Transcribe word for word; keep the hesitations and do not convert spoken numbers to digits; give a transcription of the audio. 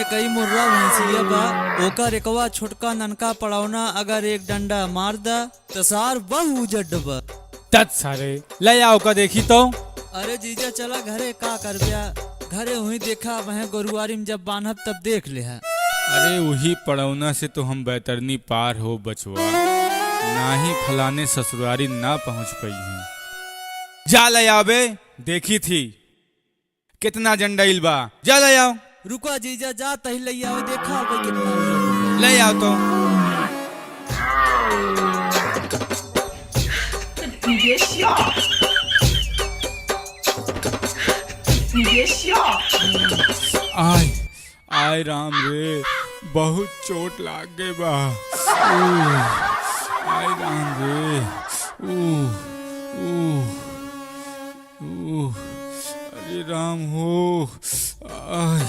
कई मुर्रा भैंसिया बा, ओकर एकवा छोटका ननका पड़ौना अगर एक डंडा मार दा, त सार बहु उजड बा। तत सारे, ले आओ का देखी तो। अरे जीजा, चला घरे, का करब्या? घरे हुई देखा, वह गोरुआरी में जब बान्हब, तब देख लेहा। अरे, वही पड़ौना से तो हम बैतरनी पार हो बचवा, नाही फलाने ससुरारी ना पहुँच पइहीं। जा ले आवे, देखी थी। कितना जंडाइल बा, जा ले आओ। रुका जीजा, जा तही ले आओ, देखा भाई कितना हो गया। ले आओ तो। आय, आय राम रे, बहुत चोट लाग गए बा। ऊ, आय राम रे, ऊ, ऊ, ऊ, अरे राम हो, आय।